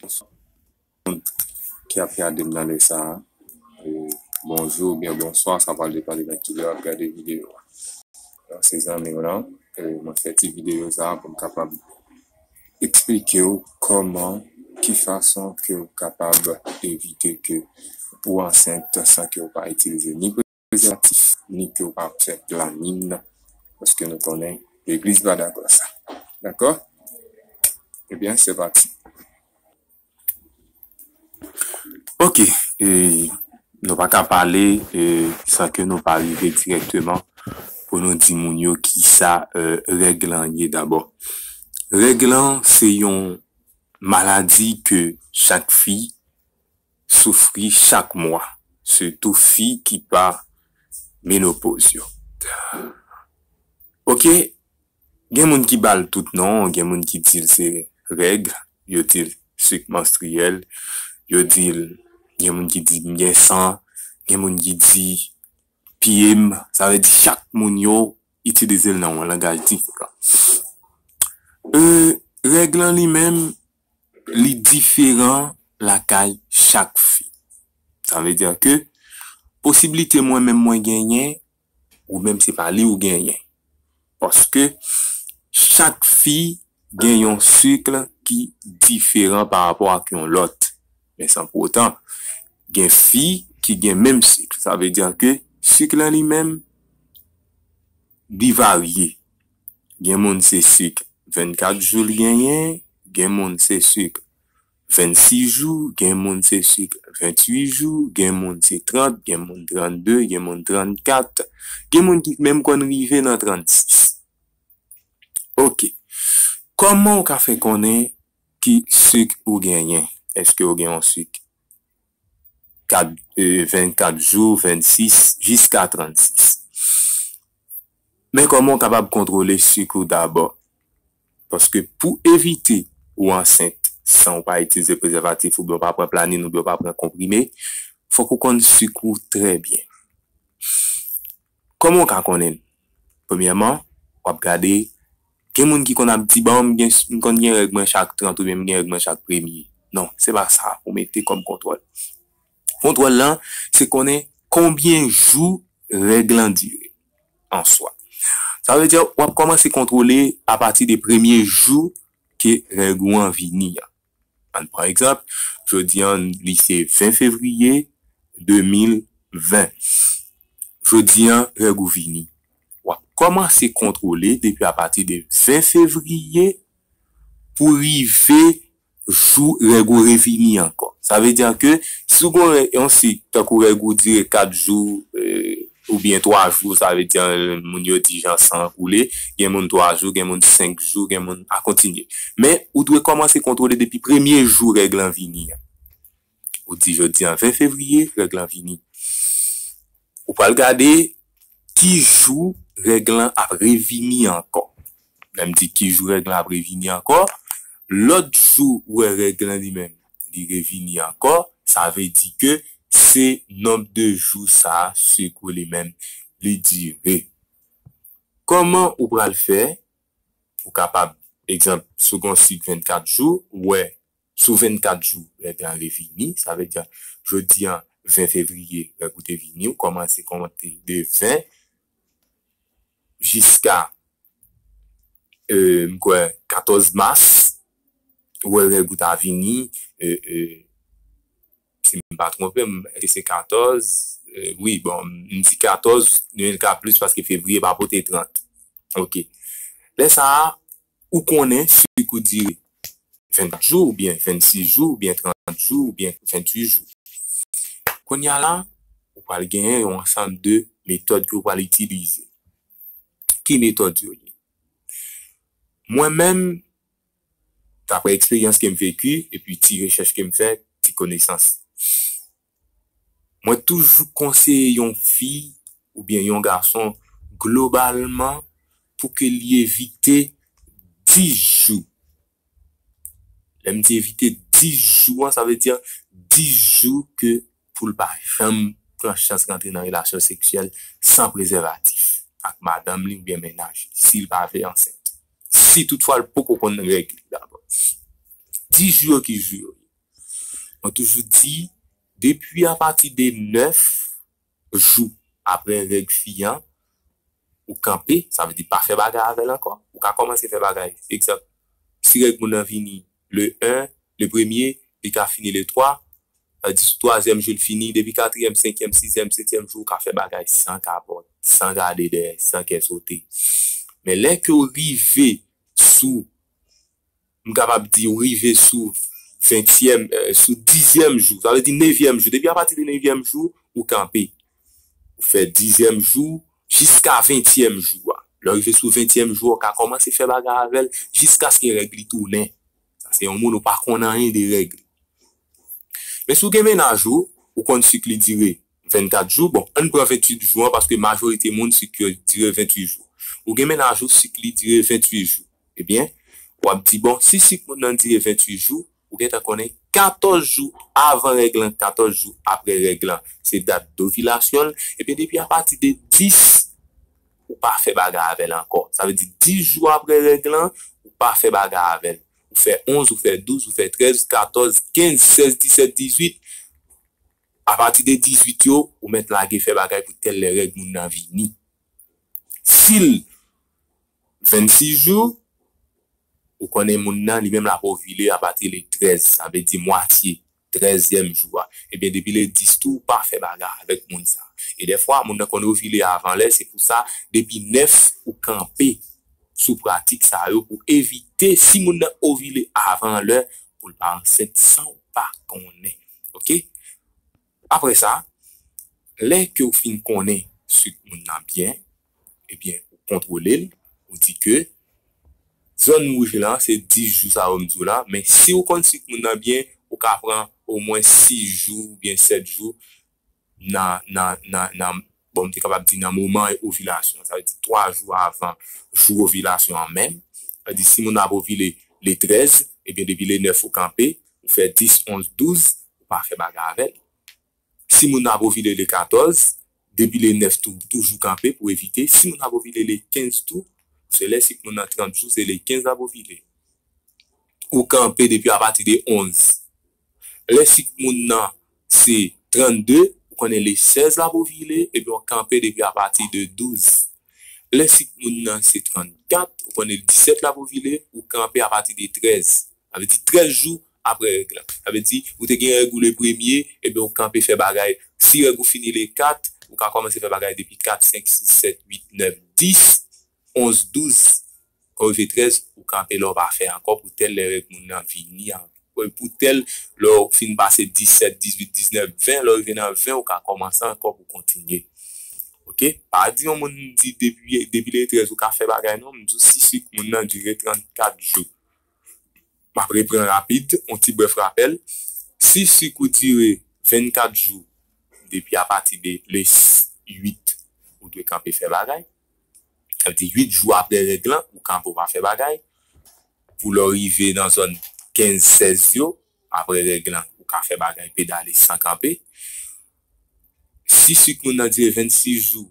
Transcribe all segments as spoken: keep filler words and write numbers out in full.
Bonswa. Ki ap gade m nan lè sa a. E, bonjou oubyen bonswa, sa pral depann de nan ki lè w ap gade videyo a. Donk, se zanmi w lan, e, mwen fè ti videyo sa a pou m kapab eksplike w kòman, ki fason ke w kapab evite ke ou ansent san ke w pa itilize ni prezèvatif, ni ke w pa fè planin, paske nou konnen legliz pa dakò sa. Dakò? Ebyen, se pati. Ok, e, nou pa ka pale, e, san ke nou pa rive dirèkteman pou nou di moun yo kisa, e, règ lan ye dabò. Règ lan se yon maladi ke chak fi soufri chak mwa, sitou fi ki pa menopoz yo. Ok, gen moun ki ba l tout non, gen moun ki di l se règ, yo di l sik manstriyèl, yo di l, gen moun ki di m gen san, gen moun ki di pye m, sa vle di chak moun yo itilize l nan yon langaj diferan. E, règ lan li menm, li diferan lakay chak fi. Sa vle di ke posiblite mwen menm mwen genyen, ou menm se pa li ou genyen. Paske chak fi gen yon sik ki diferan pa rapò ak yon lòt. Men san pou otan, gen fi ki gen menm sik. Sa vle di ke sik lan li menm, li varye. Gen moun se sik vennkat jou l genyen, gen moun se sik vennsis jou, gen moun se sik venntuit jou, gen moun se trant, gen moun trannde, gen moun trannkat, gen moun ki menm konn rive nan trannsis. Ok. Kòman w ka fè konnen ki sik ou genyen? Èske w gen yon sik kat, e, vennkat jou, vennsis, jiska trannsis? Men kòman w kapab kontwole sik ou dabò? Paske pou evite ou ansent san w pa itilize prezèvatif oubyen w pa pran planin oubyen w pa pran konprime, fòk ou konn sik ou trè byen. Kòman w ka konnen l? Premyèman, w ap gade, gen moun ki konn ap di, "Bon, m gen, m konn gen règ mwen chak trant oubyen m gen règ mwen chak premye." Non, se pa sa pou mete kòm kontwòl. Kontwòl lan, se konnen konbyen jou règ lan dire an swa. Sa vle di, w ap kòmanse kontwole apati de premye jou ke règ ou an vini an. Ann pran egzanp, jodi an, li se ven fevriye de mil ven. Jodi an, règ ou vini. W ap kòmanse kontwole depi apati de ven fevriye pou rive jou règ ou revini ankò. Sa vle di ke si w gen yon sik, tankou règ ou dire kat jou, e, oubyen twa jou, sa vle di moun yo di jan san an koule, gen moun twa jou, gen moun senk jou, gen moun a kontinye. Men, ou dwe kòmanse kontwole depi premye jou règ lan vini an. Ou di jodi an ven fevriye, règ lan vini. Ou pral gade ki jou règ lan ap revini ankò. Lè m di ki jou règ lan ap revini ankò, lòt jou ou wè règ lan li menm, li revini ankò, sa vle di ke se nonb de jou sa a, sik ou li menm, li dire. Kòman ou pral fè pou kapab, egzanp, si w gen yon sik vennkat jou, ou wè sou vennkat jou, règ lan revini, sa vle di, jodi an, ven fevriye, règ ou te vini, ou kòmanse konte de ven jiska, e, m kwè, katòz mas, ou wè règ ou ta vini, e, e, si m pa twonpe m, èske se katòz? E, wi, bon, m di katòz, nou ka plis paske fevriye pa pote trant. Ok. Lè sa a, ou konnen sik ou dire vennkat jou, oubyen vennsis jou, oubyen trant jou, oubyen venntuit jou. Kounye a la, ou pral genyen yon ansanm de metòd ke ou pral itilize. Ki metòd yo ye? Mwen menm, daprè eksperyans ke m veki, epi ti rechèch ke m fè, ti konesans, mwen toujou konseye yon fi oubyen yon gason globalman pou ke li evite dis jou. Lè m di evite dis jou an, sa vle di dis jou ke pou l pa janm pran chans rantre nan relasyon seksyèl san prezèvatif ak madanm li oubyen mennaj li, si l pa vle ansent. Si toutfwa l poko konn règ li dabò. Dis jou yo ki jou yo ye? Mwen toujou di, depi apati de nèf jou apre règ fi an, ou kanpe, sa vle di pa fè bagay avè l ankò. Ou ka kòmanse fè bagay. Egzanp, si règ moun nan vini le en, le premye, li ka fini le twa, sa vle di sou twazyèm jou l fini, depi katriyèm, senkyèm, sizyèm, setyèm jou, ou ka fè bagay san kapòt, san gade dèyè, san kè sote. Men lè ke w rive sou, m kapab di w rive sou ventyèm, eh, sou dizyèm jou, sa vle di nevyèm jou. Depi apati de nevyèm jou, ou kanpe. Ou fè dizyèm jou jiska ventyèm jou a. Lè w rive sou ventyèm jou a, ou ka kòmanse fè bagay avè l jiskaske règ li tounen. Sa se yon moun ou pa konn anyen de règ li. Men si w gen mennaj ou, ou konn sik li dire vennkat jou, bon, ann pran ventuit jou an, paske majorite moun sik yo dire ventuit jou. Ou gen mennaj ou, sik li dire ventuit jou. Ebyen, w ap di, bon, si sik moun nan dire ventuit jou, ou gentan konnen katòz jou avan règ lan, katòz jou apre règ lan, se dat dovilasyon l. Ebyen, depi apati de dis, ou pa fè bagay avè l ankò. Sa vle di dis jou apre règ lan, ou pa fè bagay avè l. Ou fè onz, ou fè douz, ou fè trèz, katòz, kenz, sèz, disèt, dizuit. Apati de dizuit yo, ou mèt lage fè bagay pou tèl lè règ moun nan vini. Si l vennsis jou, ou konnen moun nan, li menm, l ap ovile apati le trèz, sa vle di mwatye, trèzyèm jou a. Ebyen, depi le dis tou, ou pa fè bagay avèk moun sa. E dèfwa, moun nan konn ovile avan lè, se pou sa, depi nèf, ou kanpe sou pratik sa yo pou evite, si moun nan ovile avan lè, pou l pa ansent san w pa konnen. Oke? Apre sa, lè ke w fin konnen sik moun nan byen, ebyen, ou kontwole l, ou di ke zòn wouj lan, se dis jou sa yo m di w la, men si w konn sik moun nan byen, ou ka pran omwen sis jou oubyen sèt jou nan, nan, nan, nan, bon, m te kapab di nan moman ovilasyon an, sa vle di twa jou avan jou ovilasyon an menm. Sa vle di si moun nan ap ovile le trèz, ebyen, depi le nèf ou kanpe, ou fè dis, onz, douz, ou pa fè bagay avè l. Si moun nan ap ovile le katòz, depi le nèf tou, toujou kanpe pou evite. Si moun nan ap ovile le kenz tou, se lè sik moun nan trant jou, se le kenz l ap ovile. Ou kanpe depi apati de onz. Lè sik moun nan se trannde, ou konnen le sèz l ap ovile, ebyen w kanpe depi apati de douz. Lè sik moun nan se trannkat, ou konnen le disèt l ap ovile, ou kanpe apati de trèz. Sa vle di trèz jou apre règ lan. Sa vle di, ou te gen règ ou le premye, ebyen ou kanpe fè bagay. Si règ ou fini le kat, ou ka kòmanse fè bagay depi kat, senk, sis, sèt, uit, nèf, dis, onz, douz. Kan w rive trèz, ou kanpe la, ou pa fè ankò pou tèl lè règ moun nan vini an. Pou tèl lè w fin pase disèt, dizuit, diznèf, ven, lè w rive nan ven, ou ka kòmanse ankò pou kontinye. Oke? Pa di yon moun di depi, depi le trèz ou ka fè bagay non, m di w si sik moun nan dire trannkat jou. M ap repran rapid, yon ti brèf rapèl. Si sik ou dire vennkat jou, depi apati de le uit, ou dwe kanpe fè bagay. Sa vle di uit jou apre règ lan, ou kanpe ou pa fè bagay. Pou lè w rive nan zòn kenz, sèz yo, apre règ lan, ou ka fè bagay, pedale san kanpe. Si sik moun nan dire vennsis jou,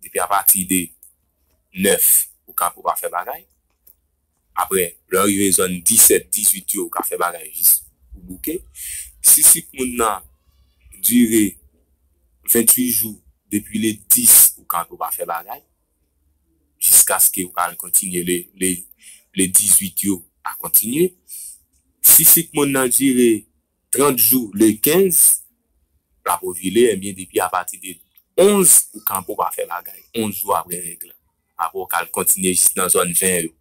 depi apati de nèf, ou kanpe ou pa fè bagay. Apre, lè w rive zòn disèt, dizuit yo, ou ka fè bagay jis ou bouke. Si sik moun nan dire venntuit jou, depi le dis, ou kanpe ou pa fè bagay. Jiskaske ou ka al kontinye le, le, le dizuit yo a kontinye. Si sik moun nan dire trant jou, le kenz, l ap ovile, ebyen, depi apati de onz, ou kanpe ou pa fè bagay. Onz jou apre règ lan. Apre, ou ka al kontinye jis nan zòn ven yo.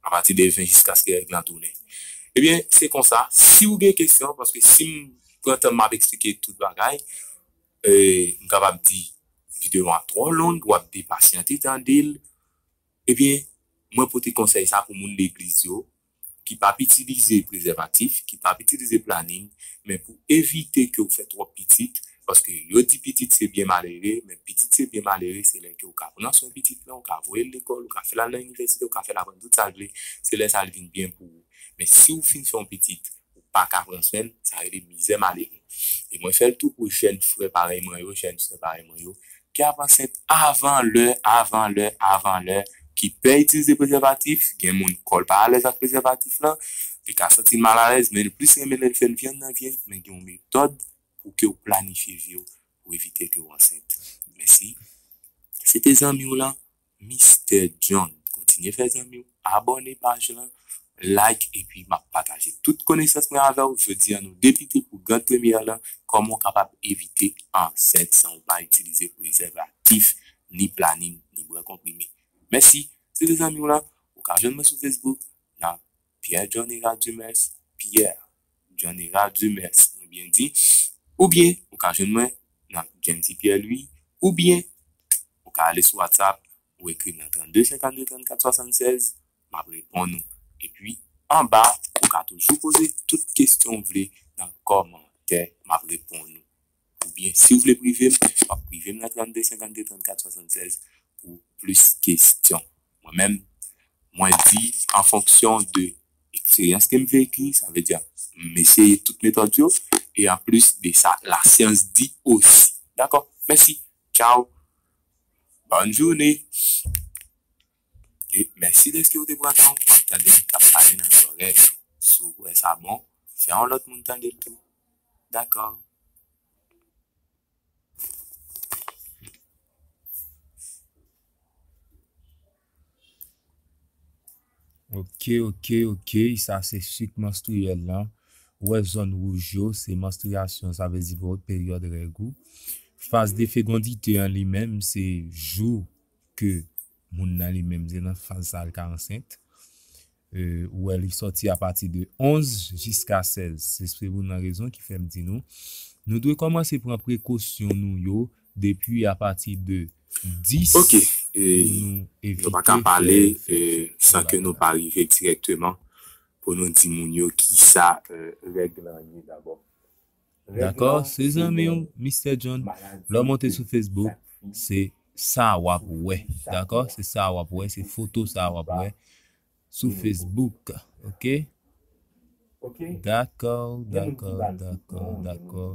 Apati de ven jiskaske règ lan tounen. Ebyen, se konsa. Si w gen kesyon, paske si m pran tan m ap eksplike tout bagay, e, m kapab di videyo a twò long, w ap depasyante tande l. Ebyen, mwen pote konsèy sa pou moun legliz yo ki p ap itilize prezèvatif, ki p ap itilize planin, men pou evite ke w fè twòp pitit, paske yo di pitit se byen malere, men pitit se byen malere, se lè ke w ka pran swen pitit lan, w ka voye l lekòl, w ka fè l al nan inivèsite, w ka fè l aprann tout sa l vle, se lè sa l vin byen pou ou. Men si w fin fè yon pitit, ou pa ka pran swen l, sa rele mizè malere. E mwen fè l tou pou jèn frè parèy mwen yo, jèn sè parèy mwen yo, ki ap ansent avan lè, avan lè, avan lè, ki pè itilize prezèvatif, gen moun kò l pa alèz ak prezèvatif lan, Li ka santi l malalèz, men li plis renmen lè l fè l vyann nan vye, men gen yon metòd pou ke w planifye vi w pou evite ke w ansent. Mèsi. Se te zanmi w lan, Mistè John. Kontinye fè zanmi w, abòne paj lan, like, epi m ap pataje tout konesans mwen avè w. Jodi a, nou debite pou grand premyè lan, kòman w kapab evite ansent san w pa itilize prezèvatif, ni planin, ni bwè konprime. Mèsi. Se te zanmi w lan, ou ka jwenn mwen sou Facebook, nan Pierre John Hérald Dumers, Pierre John Hérald Dumers, mwen byen di, oubyen ou ka jwenn mwen nan Jency Pierre Louis, oubyen ou ka ale sou WhatsApp, ou ekri m nan trannde senkannde trannkat swasannsèz, m ap reponn ou. Epi, anba, ou ka toujou poze tout kesyon w vle nan kòmantè, m ap reponn ou. Oubyen, si w vle prive m, w ap prive m nan trannde senkannde trannkat swasannsèz pou plis kesyon. Mwen menm, mwen di an fonksyon de eksperyans ke m veki, sa vle di, m eseye tout metòd yo, e anplis de sa, lasyans di osi. Dakò? Mèsi. Tchao. Bòn jounen. E mèsi dèske w te pran tan w ap tande m k ap pale nan zòrèy ou. Si w kwè sa bon, fè yon lòt moun tande l tou. Dakò. Ok, ok, ok. Sa se sik manstriyèl lan. Ou wè zòn wouj yo, se manstriyasyon, sa vle di peryòd règ ou. Faz de fegondite an li menm, se jou ke moun nan li menm, se nan faz sa a l ka ansent. E, ou wè li sòti apati de onz jiska sèz. Se, se pou nan rezon ki fè m di nou, nou dwe kòmanse pran prekosyon nou yo depi apati de dis Ok, e, pou nou nou pa ka evite pale, fè, fè e, san ke nou pa rive dirèkteman pou nou di moun yo kisa, e, règ lan ye dabò. Dakò, se zanmi w, Mistè John. Lè w monte sou Facebook, se sa w ap wè. Dakò, se sa w ap wè, se foto sa w ap wè sou Facebook. Ok? Dakò, dakò, dakò, dakò.